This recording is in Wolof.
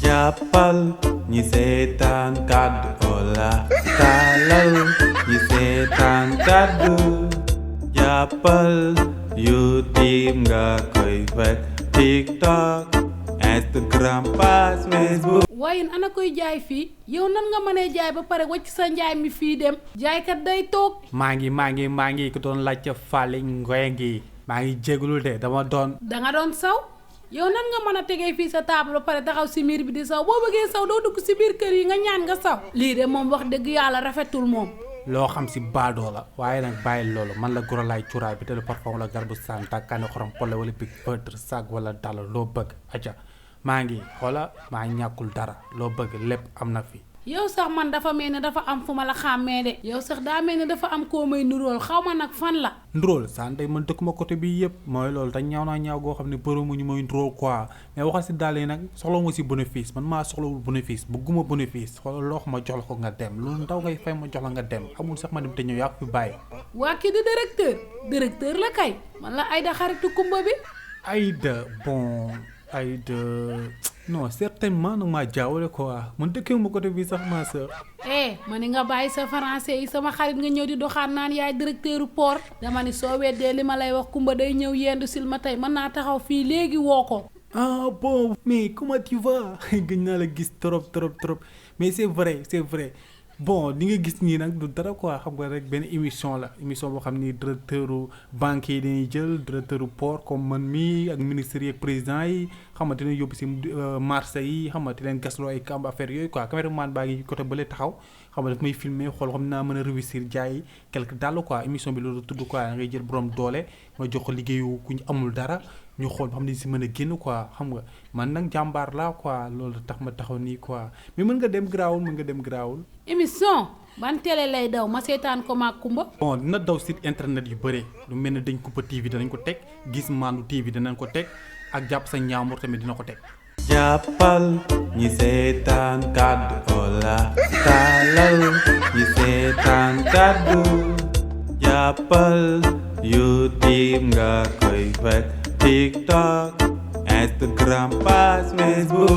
jàppal ñi seetaan kàddu Ola taalal ñi seetaan kàddu jàppal YouTube nga koy fekk TikTok Instagram page Facebook. waaye ana koy jaay fii yow nan nga mënee jaay ba pare wacc sa njaay mi fii dem jaaykat day toog. maa ngi ko doon laajte Fally Ngoye maa ngi jégalu de dama doon. da nga doon saw yow nan nga mën a tegee fii sa table ba pare taxaw si miir bi di saw boo bëggee saw doo dugg si biir kër yi nga ñaan nga saw. lii de moom wax dëgg yàlla rafetul moom. loo xam si baadoo la waaye nag bàyyi loolu man la gorolaay cuuraay bi te le parfum wala garbu saan tàkkaane xorom pole wala big peutre sag wala dala loo bëgg aca maa ngi xoola maa ñàkkul dara loo bëgg lépp am na fi. yow sax man dafa mel ne dafa am fu ma la xàmmee de. yow sax daa mel ne dafa am koo may nuróol xaw ma nag fan la. ndróol saan day man dëkkuma côté bi yëpp mooy loolu te ñaaw naa ñaaw goo xam ne bërëmuñu mooy ndróol quoi mais waxal si daal yi nag soxla ma si bénéfice man maa soxlawul bénéfice bëgguma bénéfice xoolal loo xam ma jox la ko nga dem loolu ndaw ngay fay ma jox la nga dem amul sax ma dem te ñëw yaa fi bàyyi. waa kii di directeur la kay man la Aïda xaritu kumba bi. Aïda non certainement nag maa jaawale quoi man dëkkee ma côté bi sax ma sœur. ma ni nga bàyyi sa français yi sama xarit nga ñëw di doxaan naan yaay directeur port dama ni soo weddee li ma lay wax kumba day ñëw yendu sil ma tey mën naa taxaw fii léegi woo ko. ah bon mais comment tu vas gëj naa la gis trop mais c'est vrai bon li nga gis nii nag du dara quoi xam nga rek benn émission boo xam ni directeuru banque yi dañuy jël directeuru port comme man mii ak ministres yi ak président yi xam nga dina yóbbu si marché yi xam nga di leen gasloo ay camp affaire yooyu quoi caméraman baa ngi côté bële taxaw xam nga daf may filmer xool xam naa mën a réussir jaay quelque dàll quoi émission bi loolu tudd quoi da ngay jël borom doole nga jox ko liggéeyu ku ñu amul dara ñu xool ba xam ne si mën a génn quoi xam nga man nag jàmbaar laa quoi loolu tax ma taxaw nii quoi mais mën nga dem garaawul. émission ban télé lay daw ma seetaan ko maag kumba. bon dina daw site internet yu bëre lu mel ne dañ Kumpa TV danañ ko teg gis Mandu TV danañ ko teg ak jàpp sa ñaamur tamit dina ko teg. jàppal ñi seetaan kàddu Ola taalal ñi seetaan kàddu jàppal YouTube nga koy fekk TikTok Instagram page Facebook.